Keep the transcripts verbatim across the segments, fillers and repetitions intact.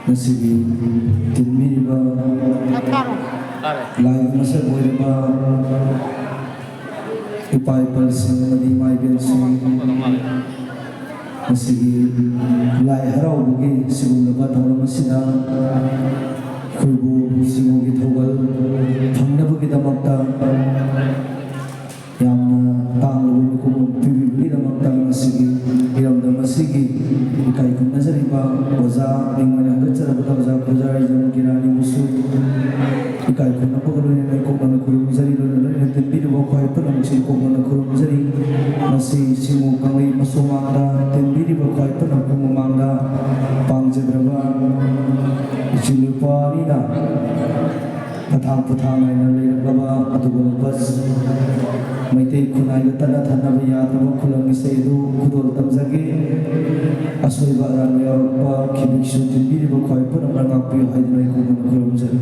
ꯉꯁꯤꯒꯤ ꯇꯤꯟꯕꯤꯔꯤꯕ ꯂꯥꯏꯒꯤ ꯃꯁꯛ ꯑꯣꯏꯔꯕ ꯏꯄꯥ ꯏꯄꯜꯁꯤꯡ ꯑꯃꯗꯤ ꯏꯃꯥ ꯏꯕꯦꯜꯁꯤꯡ, ꯉꯁꯤꯒꯤ ꯂꯥꯏ ꯍꯔꯥꯎꯕꯒꯤ ꯁꯤꯒꯨꯝꯂꯕ ꯊꯧꯔꯝ ꯑꯁꯤꯗ ꯑꯩꯈꯣꯏꯕꯨ ꯁꯤꯒꯨꯝꯒꯤ ꯊꯧꯒꯜ ꯐꯪꯅꯕꯒꯤꯗꯃꯛꯇ ꯌꯥꯝꯅ ꯇꯥꯡꯂꯕ ꯃꯤꯀꯨꯞ ꯑꯃ ꯄꯤꯕꯤꯕꯒꯤꯗꯃꯛꯇ ꯉꯁꯤꯒꯤ ꯏꯔꯝꯗꯝ ꯑꯁꯤꯒꯤ ꯏꯀꯥꯏ ꯈꯨꯝꯅꯖꯔꯤꯕ ꯑꯣꯖꯥ, ꯃꯤꯡ ꯑꯣꯏꯅ ꯍꯟꯒꯠꯆꯔꯕꯗ ꯑꯣꯖꯥ ꯈꯨꯖꯥ ꯏꯖꯝ ꯀꯤꯔꯥꯅꯤꯕꯨꯁꯨ ꯏꯀꯥꯏ ꯈꯨꯝꯅꯕꯒ ꯂꯣꯏꯅꯅ ꯏꯀꯣꯛꯅꯅ ꯈꯨꯔꯨꯝꯖꯔꯤ꯫ ꯂꯣꯏꯅ ꯂꯣꯏꯅ ꯇꯤꯟꯕꯤꯔꯤꯕ ꯈ꯭ꯋꯥꯏ ꯄꯨꯝꯅꯃꯛꯁꯨ ꯏꯀꯣꯛꯅꯅ ꯈꯨꯔꯨꯝꯖꯔꯤ꯫ ꯉꯁꯤ ꯁꯤꯡꯉꯨ ꯀꯪꯂꯩ ꯃꯁꯨ ꯃꯥꯡꯗ ꯇꯤꯟꯕꯤꯔꯤꯕ ꯈ꯭ꯋꯥꯏ ꯄꯨꯝꯅꯃꯛꯄꯨ ꯃꯃꯥꯡꯗ ꯄꯥꯝꯖꯗ꯭ꯔꯕ ꯏꯆꯤꯜ ꯏꯄ꯭ꯋꯥ ꯑꯅꯤꯅ ꯃꯊꯥꯡ ꯄꯣꯊꯥ ꯅꯥꯏꯅ ꯂꯩꯔꯛꯂꯕ ꯑꯗꯨꯒꯨꯝꯂꯕ ꯃꯩꯇꯩ ꯈꯨꯟꯅꯥꯏꯗ ꯇꯠꯅ ꯊꯥꯅꯕ ꯌꯥꯗ꯭ꯔꯕ ꯈꯨꯂꯪ ꯏꯁꯩ ꯑꯗꯨ ꯈꯨꯗꯣꯜ ꯇꯝꯖꯒꯦ꯫ ꯑꯁꯣꯏꯕ ꯑꯔꯥꯟꯕ ꯌꯥꯎꯔꯛꯄ ꯈꯤꯕꯤꯛꯁꯨ ꯇꯤꯟꯕꯤꯔꯤꯕ ꯈ꯭ꯋꯥꯏ ꯄꯨꯝꯅꯃꯛ ꯉꯥꯛꯄꯤꯌꯨ ꯍꯥꯏꯗꯨꯅ ꯑꯩ ꯈꯨꯔꯨꯝꯖꯔꯤ꯫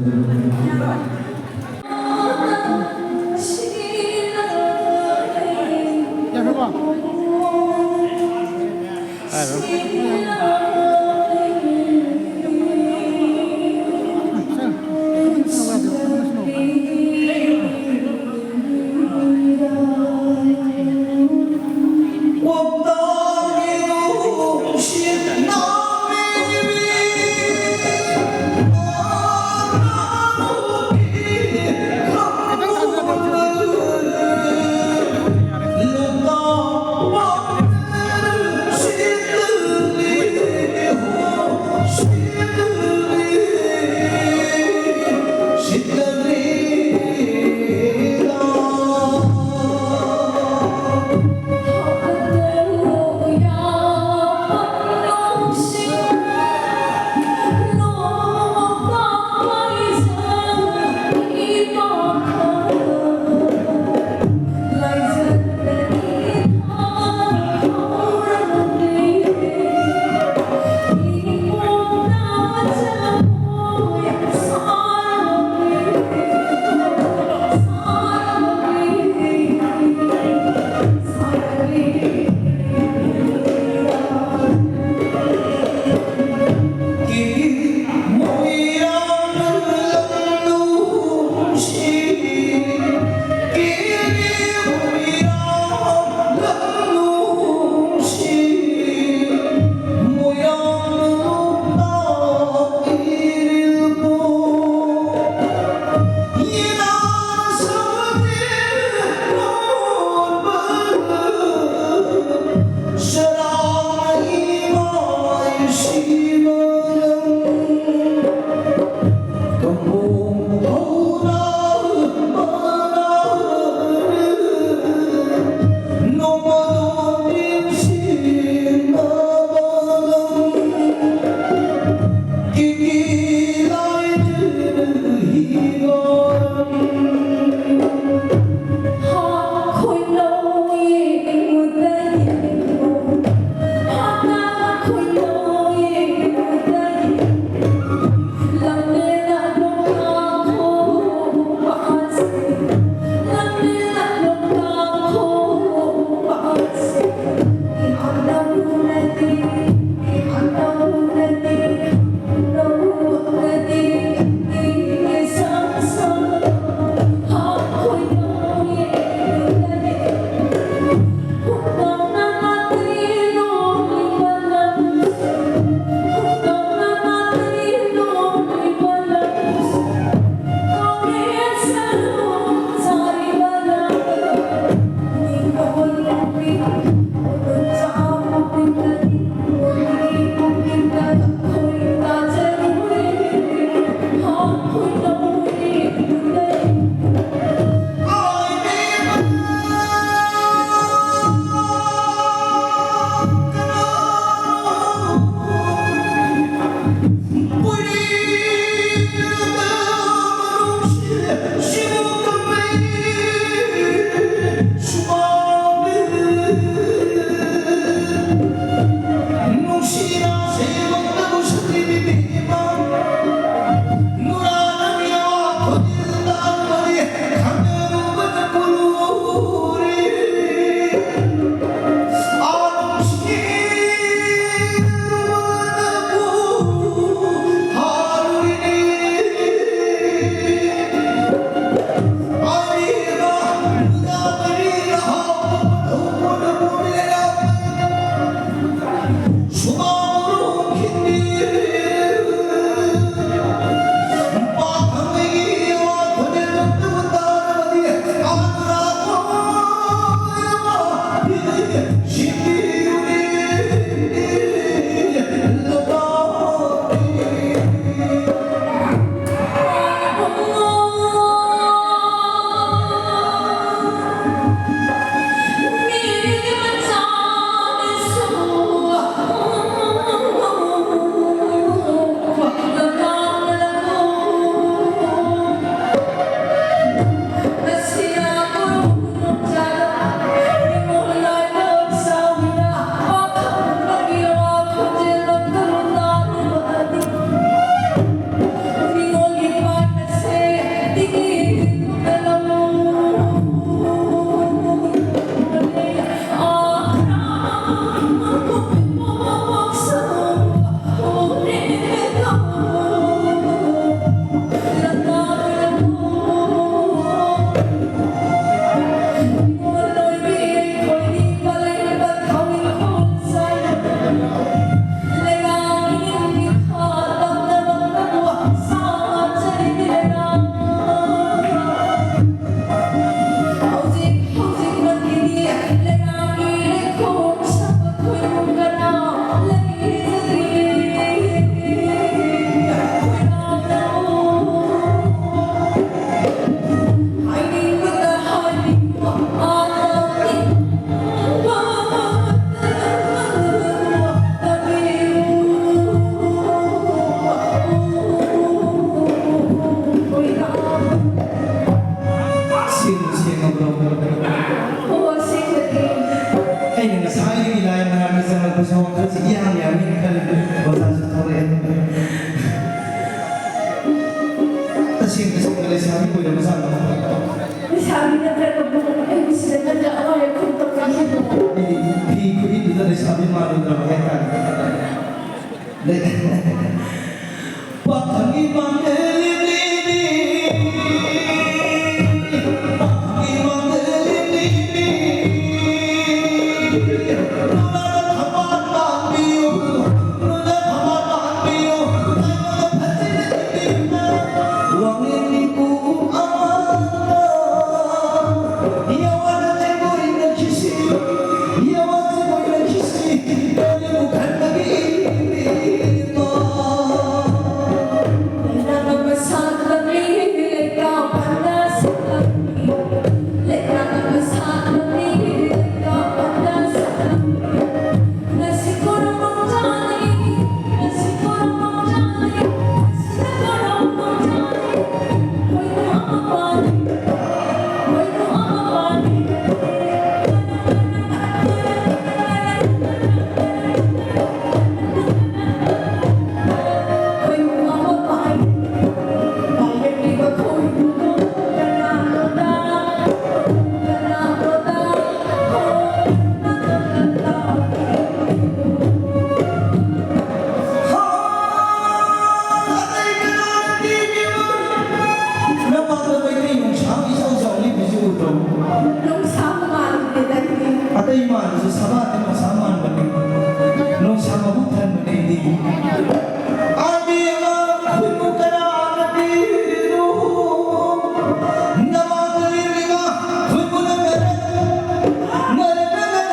ꯋꯥꯈꯜꯁꯤ ꯏꯌꯥꯡ ꯌꯥꯡꯉꯦꯅ ꯈꯜꯂꯤ꯫ ꯑꯣꯖꯥꯁꯨ ꯊꯣꯛꯂꯛꯑꯦ꯫ ꯇꯁꯦꯡ ꯇꯁꯦꯡꯅ ꯂꯩꯁꯥꯕꯤ ꯑꯣꯏꯔꯕ ꯖꯥꯠꯂꯣ? ꯂꯩꯁꯥꯕꯤ ꯅꯠꯇ꯭ꯔꯒꯕꯨ ꯑꯩꯕꯨ ꯁꯤꯗ ꯅꯪꯅ ꯑꯋꯥꯏ ꯑꯈꯨꯝ ꯇꯧꯔꯛꯏꯁꯤꯕꯣ? ꯑꯩꯗꯤ ꯐꯤ ꯈꯨꯏꯗꯨꯗ ꯂꯩꯁꯥꯕꯤ ꯃꯥꯜꯂꯨꯗ꯭ꯔꯕ ꯍꯥꯏꯇꯥꯔꯦ꯫ ꯂꯩ-, ꯄꯥꯈꯪꯒꯤ ꯃꯥꯡꯂꯦꯝꯂꯤꯅꯤ, ꯄꯥꯈꯪꯒꯤ ꯃꯥꯡꯂꯦꯝꯂꯤꯅꯤ꯫ ꯅꯃꯥꯡꯗ ꯃꯩꯇꯩ ꯅꯣꯡꯁꯥꯡ ꯏꯆꯥꯎ ꯆꯥꯎ ꯂꯦꯞꯄꯤꯁꯤ ꯎꯗ꯭ꯔꯣ? ꯅꯣꯡꯁꯥꯡ ꯃꯥꯜꯂꯤꯗ ꯑꯩꯗꯤ꯫ ꯑꯇꯩ ꯃꯥꯜꯂꯁꯨ ꯁꯕꯥꯟꯗꯤ ꯅꯣꯡꯁꯥꯡ ꯃꯥꯟꯕꯅꯤ꯫ ꯅꯣꯡꯁꯥꯡ ꯃꯕꯨꯛ ꯊꯟꯕꯅꯤ ꯑꯩꯗꯤ꯫ ꯑꯥ, ꯏꯕꯦꯝꯃ, ꯈꯨꯟꯕꯨ ꯀꯅꯥꯅ ꯄꯤꯔꯤꯅꯣ? ꯅꯃꯥꯡꯗ ꯂꯦꯞꯂꯤꯕ ꯈꯨꯟꯕꯨꯅ ꯉꯔꯪ, ꯉꯔꯪ, ꯉꯔꯪ꯫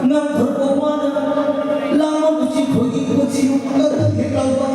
ꯅꯪ ꯈꯨꯔꯨꯝꯕ ꯋꯥꯅ ꯂꯥꯡꯕ ꯎꯆꯤ ꯈꯣꯏꯒꯤ ꯄꯨꯟꯁꯤ ꯅꯨꯡ ꯑꯃꯠꯇ ꯍꯦꯛ ꯂꯥꯎꯕ꯫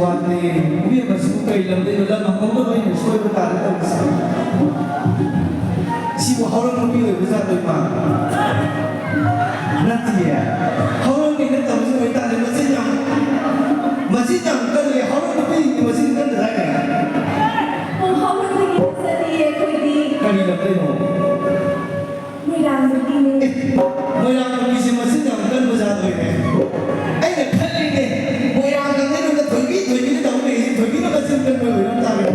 ꯋꯥꯠꯂꯦ꯫ ꯏꯕꯦꯝꯃ, ꯁꯤꯕꯨ ꯀꯩ ꯂꯝꯗꯩꯅꯣ? ꯂꯝ ꯍꯪꯐꯝꯗ ꯑꯩꯅ ꯁꯣꯏꯕ ꯇꯥꯔꯦ ꯇꯧꯔꯤꯁꯦ꯫ ꯁꯤꯕꯨ ꯍꯧꯔꯝ ꯅꯨꯄꯤ ꯑꯣꯏꯕ ꯖꯥꯠꯂꯣ, ꯏꯃꯥ? ꯅꯠꯇꯤꯌꯦ꯫ ꯍꯧꯔꯝꯒꯤ ꯅꯠꯇꯕꯁꯨ ꯑꯣꯏꯇꯥꯔꯦ꯫ ꯃꯆꯤꯟ ꯌꯥꯝ, ꯃꯆꯤꯟ ꯌꯥꯝ ꯀꯜꯂꯦ꯫ ꯍꯧꯔꯝ ꯅꯨꯄꯤꯒꯤ ꯃꯆꯤꯟ ꯀꯟꯗ꯭ꯔꯥ ꯀꯩꯅꯣ? ꯍꯧꯔꯝꯗꯒꯤ ꯆꯠꯂꯤꯌꯦ ꯑꯩꯈꯣꯏꯗꯤ꯫ ꯀꯔꯤ ꯂꯝꯗꯩꯅꯣ? ꯃꯣꯏꯔꯥꯡꯗꯒꯤꯅꯦ꯫ ꯑꯦ, ꯃꯣꯏꯔꯥꯡ ꯅꯨꯄꯤꯁꯦ ꯃꯆꯤꯟ ꯌꯥꯝ ꯀꯟꯕ ꯖꯥꯠ ꯑꯣꯏꯔꯦ꯫ ꯑꯩꯅ ꯈꯜꯂꯤꯅꯦ, ꯃꯣꯏꯔꯥꯡ ꯀꯪꯂꯩꯔꯣꯡꯗ ꯊꯣꯏꯕꯤ, ꯊꯣꯏꯕꯤꯅ ꯇꯧ ꯂꯩꯔꯤꯁꯦ, ꯊꯣꯏꯕꯤꯅ ꯃꯆꯤꯟ ꯀꯟꯕ ꯑꯣꯏꯔꯝ ꯇꯥꯔꯦ꯫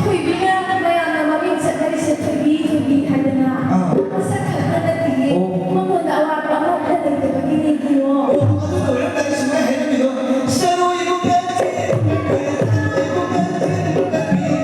ꯊꯣꯏꯕꯤꯅ ꯃꯌꯥꯝꯅ ꯃꯃꯤꯡ ꯆꯠꯅꯔꯤꯁꯦ ꯊꯣꯏꯕꯤ, ꯊꯣꯏꯕꯤ ꯍꯥꯏꯗꯅ꯫ ꯑꯥ꯫ ꯃꯁꯛ ꯈꯛꯇ ꯅꯠꯇꯤꯌꯦ꯫ ꯑꯣ꯫ ꯃꯉꯣꯟꯗ ꯑꯋꯥꯠꯄ ꯑꯃꯠꯇ ꯂꯩꯇꯕꯒꯤꯅꯦ ꯏꯕꯨꯡꯉꯣ꯫ ꯑꯣ, ꯑꯗꯨꯅ ꯑꯣꯏꯔꯝ ꯇꯥꯔꯦ ꯁꯨꯃꯥꯏꯅ ꯍꯥꯏꯔꯝꯃꯤꯗꯣ꯫ ꯆꯔꯣꯏꯕꯨ ꯀꯟꯕꯤ, ꯆꯔꯣꯏꯕꯨ ꯀꯟꯕꯤ,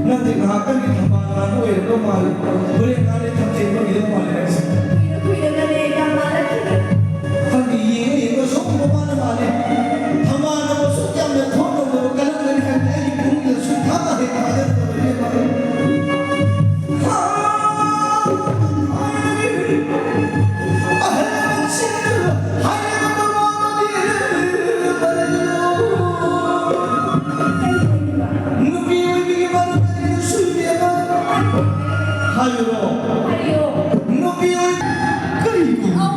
ꯅꯪꯗꯤ ꯉꯥꯏꯍꯥꯛꯇꯪꯒꯤ ꯊꯝꯕꯥꯜ ꯃꯥꯟꯕ ꯑꯣꯏꯔꯝꯗꯧ ꯃꯥꯜꯂꯤ꯫ ꯍꯣꯔꯦꯟ ꯉꯥꯏꯍꯥꯛ ꯂꯩ ꯊꯝꯆꯦꯠ ꯑꯣꯏꯒꯗꯧ ꯃꯥꯜꯂꯤ ꯅꯪꯁꯦ꯫ ꯀꯨꯏꯅ ꯀꯨꯏꯅ ꯉꯥꯏꯔꯦ, ꯌꯥꯝ ꯃꯥꯜꯂꯛꯈꯤꯅꯤ꯫ ꯈꯪꯗꯦ, ꯌꯦꯡꯉ ꯌꯦꯡꯉ ꯁꯨꯝ ꯃꯃꯥꯅ ꯃꯥꯜꯂꯦ꯫ ꯊꯝꯕꯥꯜꯅ ꯃꯁꯨꯛ ꯌꯥꯝꯅ ꯊꯣꯛꯂꯝꯕꯗꯣ ꯀꯔꯝꯒꯅꯤ ꯈꯪꯗꯦ꯫ ꯑꯩꯒꯤ ꯄꯨꯛꯅꯤꯡꯗ ꯁꯨꯡꯊꯥ ꯍꯦꯛ ꯊꯥꯖꯗꯕ ꯏꯕꯦꯝꯃ꯫ ꯅꯨꯄꯤ ꯑꯣꯏꯕꯤꯒꯤ ꯃꯔꯝꯗ ꯁꯨꯏꯕꯤ ꯑꯃ ꯍꯥꯏꯌꯨꯔꯣ? ꯍꯥꯏꯌꯣ꯫ ꯅꯨꯄꯤ ꯑꯣꯏ-, ꯀꯔꯤꯅꯣ? ꯑꯥ꯫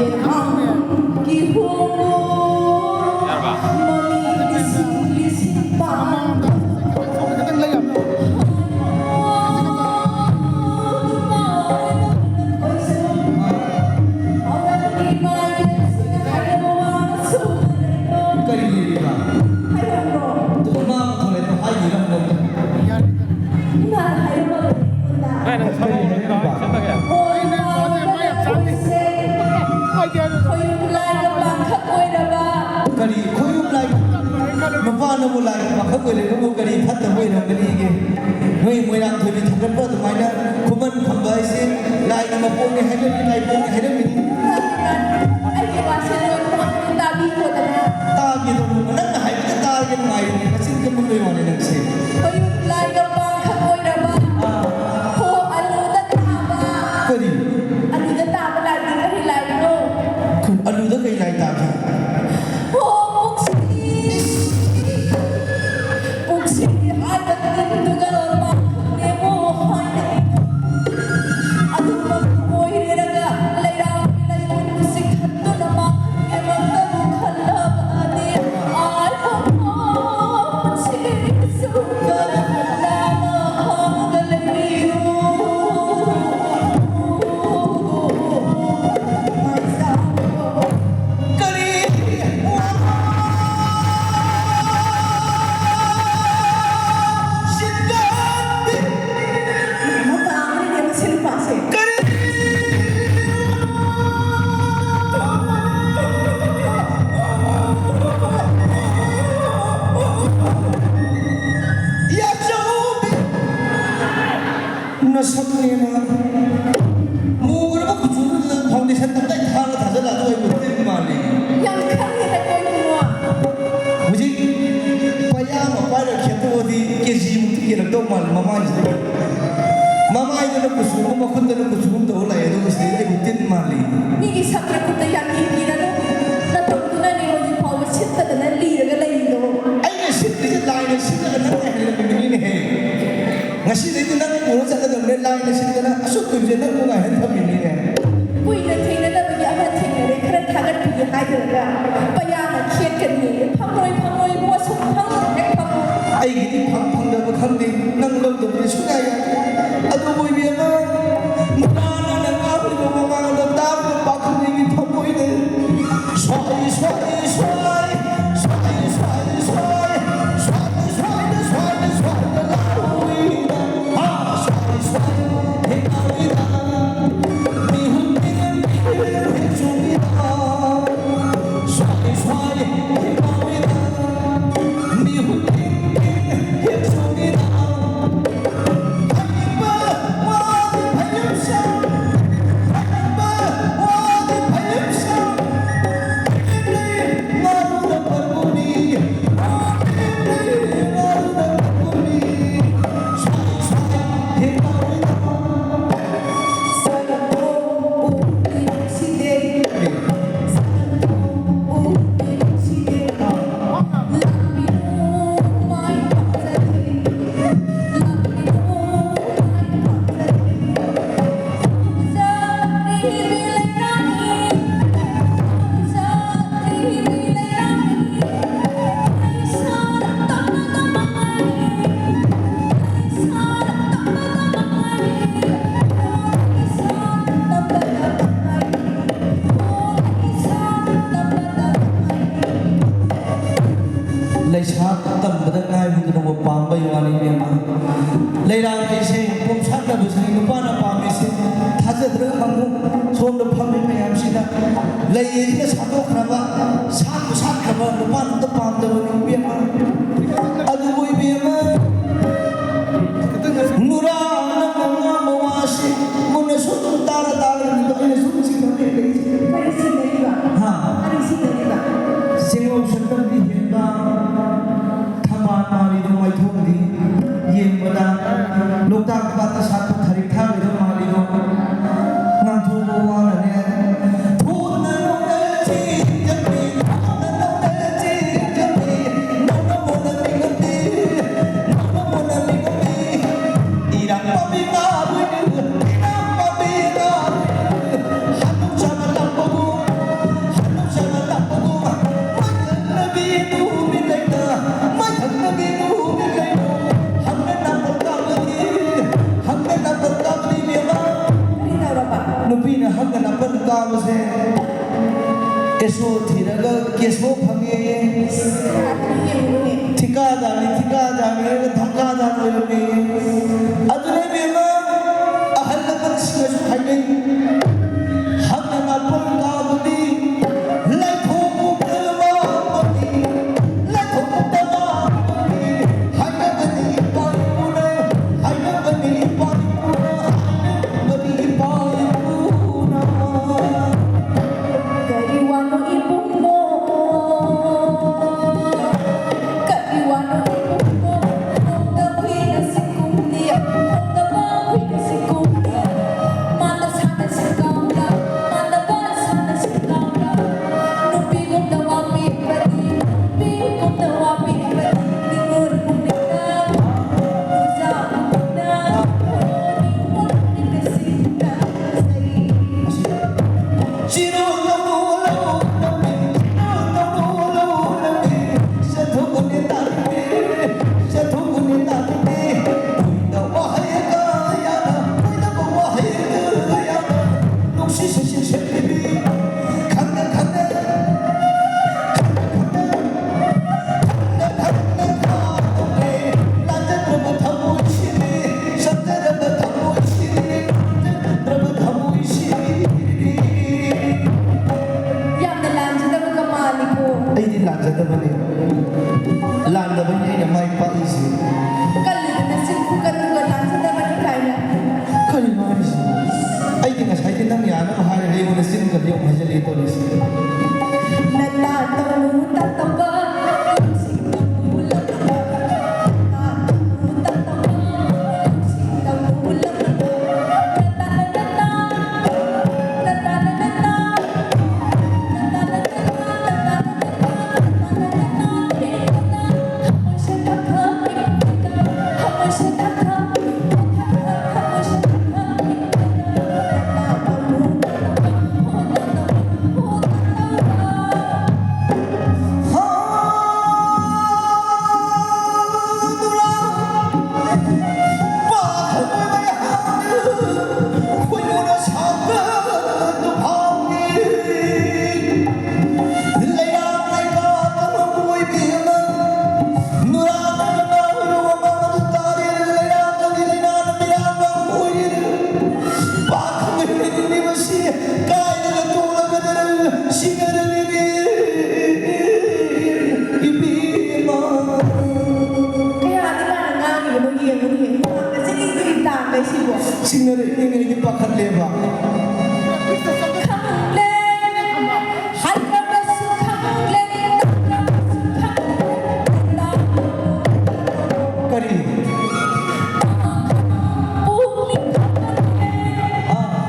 ꯀꯤꯍꯣꯝ ꯌꯥꯔꯕ? ꯃꯃꯤ ꯂꯤꯁꯤꯡ ꯂꯤꯁꯤꯡ ꯄꯥꯟ꯫ ꯀꯔꯤ ꯂꯩꯔꯤꯕ? ꯑꯗꯨꯒ ꯃꯥ ꯊꯣꯛꯂꯛꯄ ꯍꯥꯏꯗꯣꯏꯔꯥ ꯑꯃꯨꯛ? ꯏꯃꯥꯅ ꯍꯥꯏꯔꯝꯃꯕꯅꯤ ꯑꯩꯉꯣꯟꯗ꯫ ꯀꯔꯤ ꯍꯥꯏꯔꯝꯃꯤꯕ? ꯈꯣꯏꯌꯨꯝ ꯂꯥꯏꯒ ꯄꯥꯈꯛ ꯑꯣꯏꯔꯕ꯫ ꯀꯔꯤ ꯈꯣꯏꯌꯨꯝ ꯂꯥꯏ? ꯅꯨꯄꯥꯅꯕꯨ ꯂꯥꯏꯒ ꯄꯥꯈꯛ ꯑꯣꯏꯔꯒꯕꯨ ꯀꯔꯤ ꯐꯠꯇꯕ ꯑꯣꯏꯔꯝꯒꯅꯤꯒꯦ? ꯅꯣꯏ ꯃꯣꯏꯔꯥꯡꯊꯣꯏꯕꯤ ꯊꯥꯡꯒꯠꯄ ꯑꯗꯨꯃꯥꯏꯅ ꯈꯨꯃꯟ ꯐꯝꯕ ꯍꯥꯏꯁꯦ ꯂꯥꯏꯒꯤ ꯃꯄꯣꯛꯅꯤ ꯍꯥꯏꯔꯝꯃꯤ, ꯂꯥꯏꯄꯣꯛꯅꯤ ꯍꯥꯏꯔꯝꯃꯤꯅꯤ꯫ ꯑꯩꯒꯤ ꯋꯥꯁꯦ ꯂꯣꯏ ꯇꯥꯕꯤꯈꯣꯗꯅ꯫ ꯇꯥꯒꯦꯗꯧꯔꯕ ꯅꯪꯅ ꯍꯥꯏꯕꯗ ꯇꯥꯒꯦ ꯅꯨꯡꯉꯥꯏꯔꯤꯅꯦ, ꯃꯆꯤꯟ ꯀꯟꯃꯟꯕꯩ ꯋꯥꯅꯤ ꯅꯪꯁꯦ꯫ ꯈꯣꯏꯌꯨꯝ ꯂꯥꯏꯒ ꯄꯥꯈꯛ ꯑꯣꯏꯔꯕ꯫ ꯑꯥ꯫ ꯍꯣ, ꯑꯂꯨꯗ ꯇꯥꯕ꯫ ꯀꯔꯤ? ꯑꯂꯨꯗ ꯇꯥꯕ ꯂꯥꯏꯗꯤ ꯀꯔꯤ ꯂꯥꯏꯅꯣ? ꯀꯔꯤ? ꯑꯂꯨꯗ ꯀꯩ ꯂꯥꯏ ꯇꯥꯒꯦ? ꯍꯣ, ꯄꯨꯛꯁꯤ꯫ ꯄꯨꯛꯁꯤ ꯍꯥꯏꯕ ꯇꯤꯟꯗꯨꯒ ꯄꯥꯈꯛꯅꯦꯕꯣ ꯍꯥꯏꯅꯩ꯫ ꯑꯗꯨꯃꯛ ꯑꯣꯏꯔꯦꯔꯒ ꯂꯩꯔꯥꯡꯒꯤ ꯂꯩꯃꯨꯟꯗꯨ ꯆꯤꯛꯊꯠꯇꯨꯅ ꯃꯥꯡꯍꯟꯒꯦꯃꯛꯇꯕꯨ ꯈꯜꯂꯕꯗꯤ ꯑꯥꯏ ꯄꯨꯝꯕ ꯄꯨꯟꯁꯤꯒꯤ ꯁꯔꯨꯛꯇ ꯂꯥꯟꯅ ꯍꯥꯡꯉꯒ ꯂꯩꯕꯤꯌꯨ꯫ ꯀꯔꯤ? ꯃꯇꯥ ꯑꯃꯅꯤꯅꯦ ꯃꯁꯤ ꯅꯨꯄꯥꯁꯦ꯫ ꯀꯔꯤ? ꯌꯥꯆꯧꯕꯤ! ꯅꯁꯛꯅꯦꯅ ꯃꯨꯔꯕ ꯀꯨꯆꯨꯗꯨꯗ foundation ꯇꯞꯇꯥꯏ ꯊꯥꯔ ꯊꯥꯖꯜꯂꯛꯑꯗꯤ ꯑꯩꯕꯨ ꯇꯤꯟ ꯃꯥꯜꯂꯤ꯫ ꯌꯥꯝ ꯈꯪꯉꯦꯗꯀꯣ ꯏꯕꯨꯡꯉꯣ꯫ ꯍꯧꯖꯤꯛ ꯄꯩꯌꯥ ꯑꯃ ꯄꯥꯏꯔ ꯈꯦꯠꯇꯣꯛꯑꯗꯤ ꯀꯦꯖꯤ ꯃꯨꯛꯇꯤ ꯀꯦꯜꯂꯛꯇꯧ ꯃꯥꯜꯂꯤ ꯃꯃꯥꯏꯁꯤꯗꯒꯤ꯫ ꯃꯃꯥꯏꯗꯅ ꯀꯨꯆꯨ ꯑꯃ, ꯃꯈꯨꯠꯇꯅ ꯀꯨꯆꯨ ꯑꯃ ꯇꯧꯔ ꯂꯥꯛꯑꯦ, ꯑꯗꯨꯒ ꯁꯤꯗꯩꯗ ꯑꯩꯕꯨ ꯇꯤꯟ ꯃꯥꯜꯂꯤ꯫ ꯃꯤꯒꯤ ꯁꯛꯇ ꯈꯨꯠꯇ ꯌꯥꯝ ꯌꯦꯡꯕꯤꯔꯅꯨ꯫ ꯅꯇꯧꯗꯨꯅꯅꯦ ꯍꯧꯖꯤꯛ ꯐꯥꯎꯕ ꯁꯤꯠꯇꯗꯅ ꯂꯤꯔꯒ ꯂꯩꯔꯤꯗꯣ꯫ ꯑꯩꯅ ꯁꯤꯠꯇ꯭ꯔꯤꯁꯦ ꯂꯥꯏꯅ ꯁꯤꯠꯂꯒ ꯅꯪ ꯉꯥꯏꯍꯜꯂꯝꯃꯤꯕꯅꯤꯅꯦꯍꯦ꯫ ꯉꯁꯤꯗꯩꯗꯤ ꯅꯪ ꯄꯨꯔ ꯆꯠꯂꯗꯕꯅꯦ, ꯂꯥꯏꯅ ꯁꯤꯠꯇꯅ ꯑꯁꯨꯛ ꯀꯨꯏꯕꯁꯦ ꯅꯪꯕꯨ ꯉꯥꯏꯍꯟ ꯊꯝꯃꯤꯕꯅꯤꯅꯦ꯫ ꯀꯨꯏꯅ ꯊꯦꯡꯅꯗꯕꯒꯤ ꯑꯃ ꯊꯦꯡꯅꯔꯦ꯫ ꯄꯩꯌꯥꯅ ꯈꯦꯠꯀꯅꯤ꯫ ꯐꯪꯉꯣꯏ, ꯐꯪꯉꯣꯏ, ꯏꯕꯨꯡꯉꯣ, ꯁꯨꯛꯐꯪ ꯍꯦꯛ ꯐꯪꯉꯣꯏ꯫ ꯑꯩꯒꯤꯗꯤ ꯐꯪ ꯐꯪꯗꯕ ꯈꯪꯗꯦ, ꯅꯪ ꯂꯧꯗꯕꯗꯤ ꯁꯨꯡꯌꯥ ꯌꯥꯗꯦ꯫ ꯑꯗꯨꯕꯨ ꯏꯕꯦꯝꯃ, ꯃꯨꯔꯥꯅ ꯅꯪ ꯉꯥꯡꯂꯤꯕ ꯋꯥꯉꯥꯡꯗꯣ ꯇꯥꯕꯗ ꯄꯥꯈꯪ ꯑꯩꯒꯤ ꯊꯃꯣꯏꯗ ꯁ꯭ꯋꯥꯏ, ꯁ꯭ꯋꯥꯏ, ꯁ꯭ꯋꯥꯏ, ꯁ꯭ꯋꯥꯏ, ꯁ꯭ꯋꯥꯏ, ꯁ꯭ꯋꯥꯏ, ꯁ꯭ꯋꯥꯏ, ꯁ꯭ꯋꯥꯏꯗ, ꯁ꯭ꯋꯥꯏꯗ, ꯁ꯭ꯋꯥꯏꯗ ꯂꯥꯛꯂꯣꯏꯗ꯫ ꯍꯥ, ꯁ꯭ꯋꯥꯏ, ꯁ꯭ꯋꯥꯏ, ꯍꯦꯛ ꯂꯥꯛꯂꯣꯏꯗ꯫ ꯃꯤꯍꯨꯠ ꯃꯤꯍꯨꯠ ꯃꯤꯍꯨꯠ ꯍꯦꯛ ꯆꯣꯡꯂꯤꯗ꯫ ꯂꯩꯁꯥ ꯇꯝꯕꯗ ꯉꯥꯏꯕꯗꯨꯅꯕꯨ ꯄꯥꯝꯕꯩ ꯋꯥꯅꯤ ꯏꯕꯦꯝꯃ꯫ ꯂꯩꯔꯥꯡ ꯂꯩꯁꯦ ꯄꯣꯝꯁꯥꯠꯅꯕꯁꯤꯅꯤ ꯅꯨꯄꯥꯅ ꯄꯥꯝꯃꯤꯁꯦ꯫ ꯊꯥꯖꯗ꯭ꯔꯒ ꯍꯪꯉꯨ꯫ ꯁꯣꯝꯗ ꯐꯝꯃꯤ ꯃꯌꯥꯝꯁꯤꯅ ꯂꯩꯁꯤꯅ ꯁꯥꯠꯇꯣꯛꯈ꯭ꯔꯕ, ꯁꯥꯠꯄꯨ ꯁꯥꯠꯈ꯭ꯔꯕ ꯅꯨꯄꯥꯅ ꯑꯝꯇ ꯄꯥꯝꯗꯕꯅꯤ ꯏꯕꯦꯝꯃ꯫ ꯑꯗꯨꯕꯨ ꯏꯕꯦꯝꯃ, ꯅꯨꯔꯥ ꯅꯪꯅ ꯉꯥꯡꯕ ꯋꯥꯁꯤ ꯃꯨꯟꯅ ꯁꯨꯝ ꯇꯥꯔ ꯇꯥꯔꯒ ꯑꯩꯅ ꯁꯨꯝ ꯆꯤꯡꯅꯕ ꯂꯩꯁꯦ꯫ ꯀꯔꯤ ꯆꯤꯡꯅꯔꯤꯕ? ꯍꯥ? ꯀꯔꯤ ꯆꯤꯡꯅꯔꯤꯕ? ꯆꯤꯡꯂꯧ ꯁꯛꯇꯝꯗꯤ ꯍꯦꯟꯕ, ꯊꯝꯕꯥꯜ ꯃꯥꯜꯂꯤꯗꯣ ꯃꯥꯏꯊꯣꯡꯗꯤ ꯌꯦꯡꯕꯗ ꯂꯣꯛꯇꯥꯛ ꯄꯥꯠꯇ ꯁꯥꯠꯄ ꯊꯔꯤꯛ ꯊꯥꯔꯤꯗꯣ ꯃꯥꯜꯂꯤꯗꯣ ꯉꯥꯡꯊꯣꯛꯄ ꯋꯥꯅꯅꯦ꯫ ꯊꯣꯟꯅ ꯅꯣꯛꯅ ꯆꯦꯟꯖꯕꯤ, ꯊꯣꯟꯅ ꯅꯣꯛꯅ ꯆꯦꯟꯖꯕꯤ, ꯅꯣꯛꯅ ꯃꯣꯟꯅ ꯄꯤꯉꯝꯕꯤ, ꯀꯦꯁꯣ ꯊꯤꯔꯒ ꯀꯦꯁꯣ ꯐꯪꯉꯦ꯫ ꯊꯤꯀꯥꯗꯥꯔꯅꯤ, ꯊꯤꯀꯥꯗꯥꯔꯅꯤ ꯍꯥꯏꯔꯒ ꯙꯛꯀꯥꯗꯥꯔ ꯑꯣꯏꯔꯝꯃꯦ꯫ ꯑꯗꯨꯅ ꯏꯕꯦꯝꯃ, ꯑꯍꯜ ꯂꯃꯟꯁꯤꯡꯅꯁꯨ ꯍꯥꯏꯅꯩ, ꯍꯛꯅ ꯅꯥꯄꯜ ꯀꯥꯕꯗꯤ ꯂꯥꯏꯐꯧ ꯃꯨꯛꯇ ꯃꯥꯡꯕꯅꯤ, ꯂꯥꯏꯐꯧ ꯃꯨꯛꯇ ꯃꯥꯡꯕꯅꯤ ꯍꯥꯏꯅꯕꯅꯤ ꯏꯄꯥ ꯏꯄꯨꯅ, ꯍꯥꯏꯅꯕꯅꯤ ꯏꯄꯥ ꯏꯄꯨꯅ, ꯍꯥꯏꯅꯕꯅꯤ ꯏꯄꯥ ꯏꯄꯨꯅ꯫ ꯀꯔꯤ ꯋꯥꯅꯣ ꯏꯕꯨꯡꯉꯣ? ꯀꯔꯤ ꯋꯥꯅꯣ ꯏꯕꯨꯡꯉꯣ? ꯈꯣꯡꯗ ꯍꯨꯏꯅ ꯁꯤꯡꯀꯨꯝꯅꯤ, ꯈꯣꯡꯗ ꯍꯨꯏꯅ ꯁꯤꯡꯀꯨꯝꯅꯤ꯫ ꯃꯥꯅ ꯁꯥꯅ ꯁꯤꯡꯀꯥꯎꯗ, ꯃꯥꯅ ꯁꯥꯅ ꯁꯤꯡꯀꯥꯎꯗ꯫ ꯅꯨꯄꯤꯒꯨꯝꯅ ꯋꯥ ꯄꯤꯕꯗꯤ, ꯅꯨꯄꯤꯒꯨꯝꯅ ꯋꯥ ꯄꯤꯕꯗꯤ, ꯅꯤꯉꯣꯜ ꯄꯨꯝꯅꯃꯛꯅ, ꯄꯨꯖꯥ ꯄꯨꯝꯅꯃꯛꯅ, ꯅꯤꯉꯣꯜ ꯄꯨꯝꯅꯃꯛꯅ ꯁꯤꯡꯅꯖꯩ꯫ ꯌꯥꯝꯅ ꯂꯥꯟꯖꯗꯕꯒ ꯃꯥꯜꯂꯤꯀꯣ꯫ ꯑꯩꯗꯤ ꯂꯥꯟꯖꯗꯕꯅꯤ꯫ ꯂꯥꯟꯗꯕꯅꯤ ꯑꯩꯅ ꯃꯥꯏ ꯄꯥꯛꯏꯁꯦ꯫ ꯀꯜꯂꯤꯗꯅ ꯆꯤꯟ ꯈꯨꯀꯟꯗꯨꯒ ꯂꯥꯟꯖꯗꯕꯅꯤ ꯀꯥꯏꯅ꯫ ꯀꯔꯤꯅꯣ ꯍꯥꯏꯁꯤꯕꯨ? ꯑꯩꯗꯤ ꯉꯁꯥꯏꯗꯤ ꯅꯪ ꯌꯥꯅꯕ ꯍꯥꯏꯔꯒ ꯑꯩꯉꯣꯟꯗ ꯆꯤꯟ ꯀꯜꯂꯤ ꯑꯃꯨꯛ ꯍꯥꯏꯖꯜꯂꯛꯑꯦ ꯇꯧꯔꯤꯁꯦ꯫ ꯅꯇꯥ ꯇꯧꯅꯨ ꯇꯥꯇꯧꯕ, ꯅꯨꯡꯁꯤ ꯇꯧꯅꯨ ꯂꯞꯅꯕ꯫ ꯁꯤꯡꯅꯔꯦꯅꯦ ꯏꯕꯦꯝꯃ꯫ ꯀꯌꯥꯗꯤ ꯃꯥꯅ ꯉꯥꯡꯉꯤꯕꯅꯣ ꯌꯦꯡꯉꯨꯅꯦ꯫ ꯃꯥꯅ ꯆꯤꯛꯏ ꯆꯤꯛꯏ ꯇꯥꯡꯒꯩ ꯁꯤꯕꯣ꯫ ꯁꯤꯡꯅꯔꯛꯏꯅꯦ, ꯑꯩꯗꯤ ꯄꯥꯈꯠꯂꯦꯕ꯫ ꯈꯪꯂꯦ, ꯍꯥꯏꯗ꯭ꯔꯕꯁꯨ ꯈꯪꯂꯦ, ꯅꯪꯅꯁꯨ ꯈꯪꯂꯦ꯫ ꯀꯔꯤ? ꯄꯨꯛꯅꯤꯡ ꯈꯪꯂꯦ꯫ ꯑꯥ꯫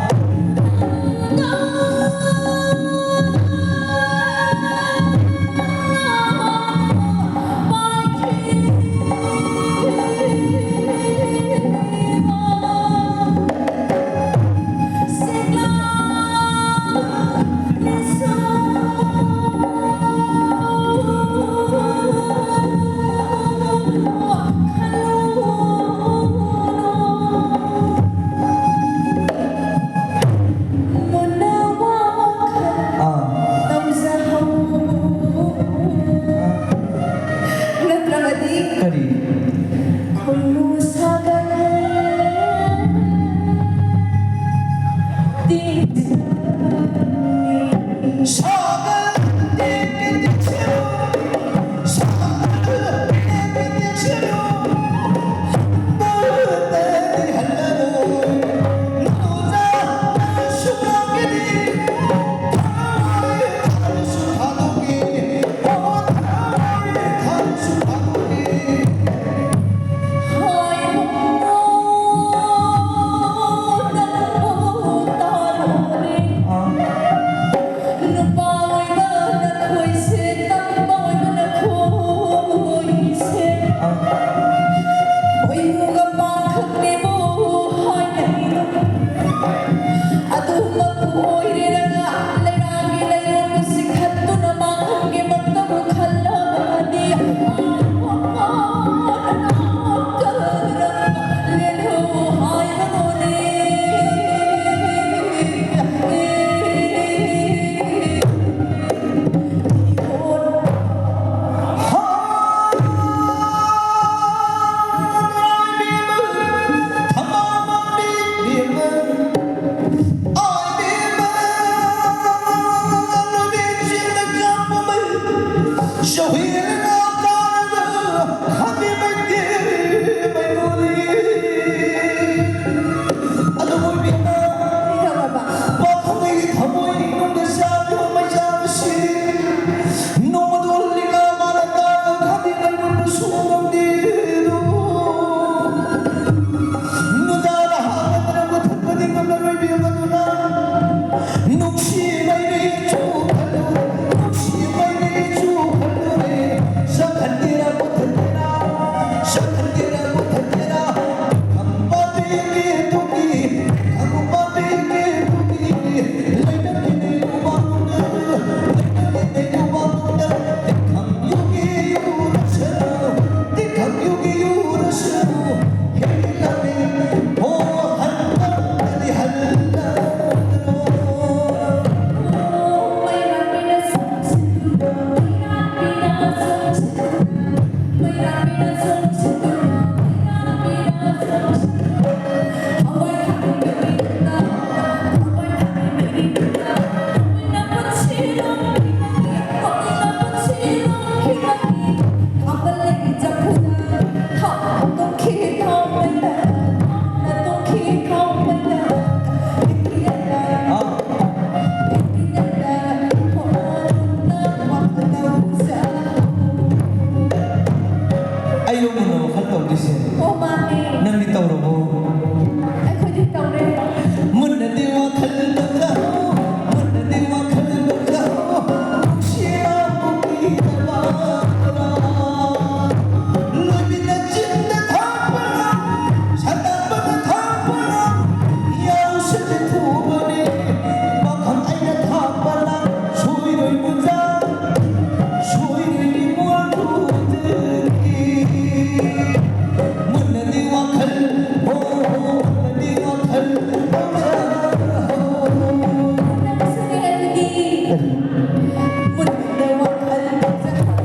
ꯃꯨꯟꯗ ꯋꯥꯈꯜ ꯇꯧꯖꯍꯧ,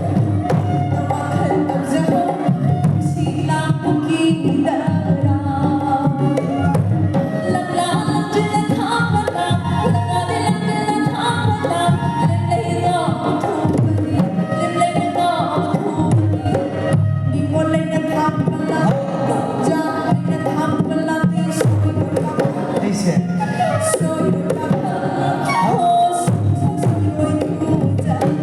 ꯃꯨꯟꯗ ꯋꯥꯈꯜ ꯇꯧꯖꯍꯧ, ꯅꯨꯡꯁꯤ ꯂꯥꯡꯕꯒꯤ ꯗꯔꯥ꯫ ꯂꯪꯂꯥ ꯂꯪꯖꯤꯜꯂ ꯊꯥꯕꯗ, ꯂꯪꯂꯥꯗꯤ ꯂꯪꯖꯤꯜꯂ ꯊꯥꯕꯗ, ꯂꯦꯝꯂꯩ ꯉꯥꯎ ꯊꯣꯛꯄꯅꯤ, ꯂꯦꯝꯂꯩ ꯉꯥꯎ ꯊꯣꯛꯄꯅꯤ꯫ ꯅꯤꯡꯉꯣꯜ ꯂꯩꯅ ꯊꯥꯕ ꯂꯥꯡ, ꯅꯣꯡꯖꯥ ꯂꯩꯅ ꯊꯥꯕ ꯂꯥꯡ, ꯁꯣꯏꯔꯣꯏ ꯄꯥꯈꯪ꯫ ꯑꯩꯁꯦ꯫ ꯁꯣꯏꯔꯣꯏ ꯄꯥꯈꯪ꯫ ꯍꯣ, ꯁꯣꯏꯔꯣꯏ ꯄꯥꯈꯪ꯫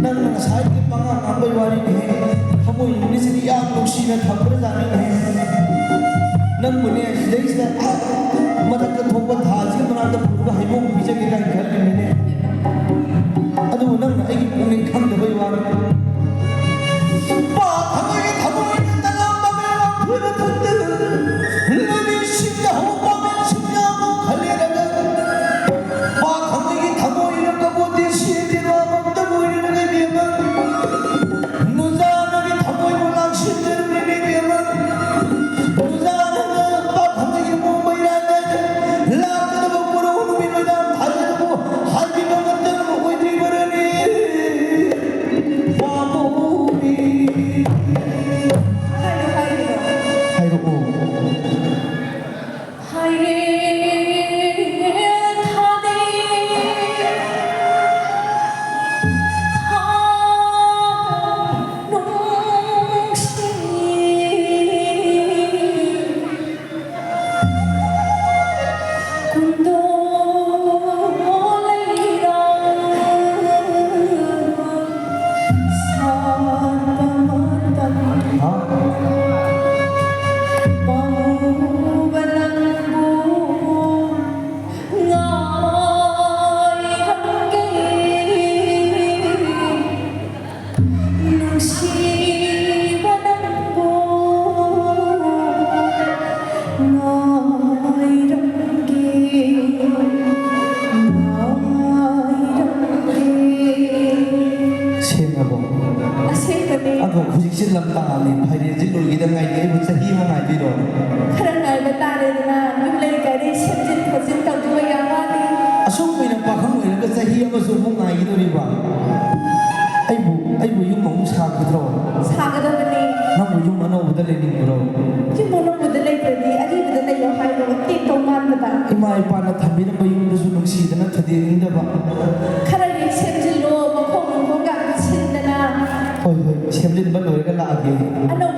ꯅꯪꯅ ꯉꯁꯥꯏꯒꯤ ꯄꯉꯥꯡ ꯉꯥꯡꯕꯩ ꯋꯥꯔꯤꯅꯦꯍꯦ꯫ ꯊꯃꯣꯏ ꯅꯨꯡꯁꯤꯗꯤ ꯌꯥꯝ ꯅꯨꯡꯁꯤꯅ ꯊꯝꯈ꯭ꯔꯖꯥꯠꯅꯤꯅꯦꯍꯦ꯫ ꯅꯪꯕꯨꯅꯦ ꯁꯤꯗꯩꯁꯤꯗ ꯑꯥ ꯃꯊꯛꯇ ꯊꯣꯛꯄ ꯊꯥꯁꯤꯒꯤ ꯃꯅꯥꯛꯇ ꯄꯨꯔꯒ ꯍꯩꯕꯣꯡ ꯄꯤꯖꯒꯦ ꯀꯥꯏꯅ ꯈꯜꯂꯤꯅꯤꯅꯦ꯫ ꯑꯗꯨꯕꯨ ꯅꯪꯅ ꯑꯩꯒꯤ ꯄꯨꯛꯅꯤꯡ ꯈꯪꯗꯕꯩ ꯋꯥꯅꯤ꯫ ꯄꯥ ꯊꯃꯣꯏꯒꯤ ꯊꯃꯣꯏꯅ ꯇꯂꯥꯝꯕ ꯃꯌꯥꯝ ꯊꯣꯏꯕ ꯊꯛꯇ ꯂꯩꯔꯤ ꯁꯤꯡꯅ ꯍꯧꯕ ꯄꯥꯃꯦꯟ ꯁꯤꯡꯅ ꯑꯃꯨꯛ ꯈꯜꯂꯦꯔꯒ ꯄꯥ ꯊꯃꯣꯏꯒꯤ ꯊꯃꯣꯏꯅ ꯀꯕꯣꯇꯤ ꯁꯤꯗ꯭ꯔꯤꯕ ꯑꯃꯝꯇ ꯑꯣꯏꯔꯤꯕ ꯏꯕꯦꯝꯃ꯫ ꯅꯨꯖꯥꯅꯒꯤ ꯊꯃꯣꯏꯕꯨ ꯂꯥꯡꯁꯤꯟꯖꯔꯨꯔꯤꯕ ꯏꯕꯦꯝꯃ꯫ ꯅꯨꯖꯥꯅ ꯄꯥ ꯊꯃꯣꯏꯒꯤ ꯃꯣꯡ ꯃꯩꯔꯥ ꯂꯥꯛꯀꯗꯕ ꯀꯣꯔꯧ ꯅꯨꯃꯤꯠ ꯃꯩꯔꯥ ꯊꯥꯖꯕꯕꯨ ꯂꯥꯛꯑꯕꯅꯤ, ꯐꯥꯏꯅꯦꯜꯁꯤ ꯂꯣꯏꯈꯤꯗ ꯉꯥꯏꯔꯤ, ꯑꯩꯕꯨ ꯆꯍꯤ ꯑꯃ ꯉꯥꯏꯕꯤꯔꯣ꯫ ꯈꯔ ꯉꯥꯏꯕ ꯇꯥꯔꯦꯗꯅ, ꯌꯨꯝ ꯂꯩ ꯀꯔꯤ ꯁꯦꯝꯖꯤꯟ ꯈꯣꯠꯆꯤꯟ ꯇꯧꯗꯕ ꯌꯥꯝ ꯋꯥꯠꯂꯤ꯫ ꯑꯁꯨꯛ ꯀꯨꯏꯅ ꯄꯥꯈꯪ ꯑꯣꯏꯔꯒ ꯆꯍꯤ ꯑꯃꯁꯨ ꯑꯃꯨꯛ ꯉꯥꯏꯒꯗꯧꯔꯤꯕ? ꯑꯩꯕꯨ, ꯑꯩꯕꯨ ꯌꯨꯝ ꯑꯃꯨꯛ ꯁꯥꯈꯤꯗ꯭ꯔꯣ? ꯁꯥꯒꯗꯕꯅꯤ꯫ ꯅꯪꯕꯨ ꯌꯨꯝ ꯑꯅꯧꯕꯗ ꯂꯩꯅꯤꯡꯕ꯭ꯔꯣ? ꯌꯨꯝ ꯑꯅꯧꯕꯗ ꯂꯩꯇ꯭ꯔꯗꯤ ꯑꯔꯤꯕꯗ ꯂꯩꯌꯣ ꯍꯥꯏꯔꯣ, ꯇꯦꯛꯇꯧ ꯃꯥꯟꯕꯗ꯫ ꯏꯃꯥ ꯏꯄꯥꯅ ꯊꯝꯕꯤꯔꯝꯕ ꯌꯨꯝꯗꯁꯨ ꯅꯨꯡꯁꯤꯗꯅ ꯊꯨꯗꯦꯛꯅꯤꯡꯗꯕ꯫ ꯈꯔ ꯍꯦꯛ ꯁꯦꯝꯖꯤꯜꯂꯣ, ꯃꯈꯣꯡ ꯅꯨꯡꯈꯣꯡꯒ ꯁꯤꯟꯗꯅ꯫ ꯍꯣꯏ, ꯍꯣꯏ, ꯁꯦꯝꯖꯤꯟꯕ ꯂꯣꯏꯔꯒ ꯂꯥꯛꯑꯒꯦ꯫ ꯑꯅꯧ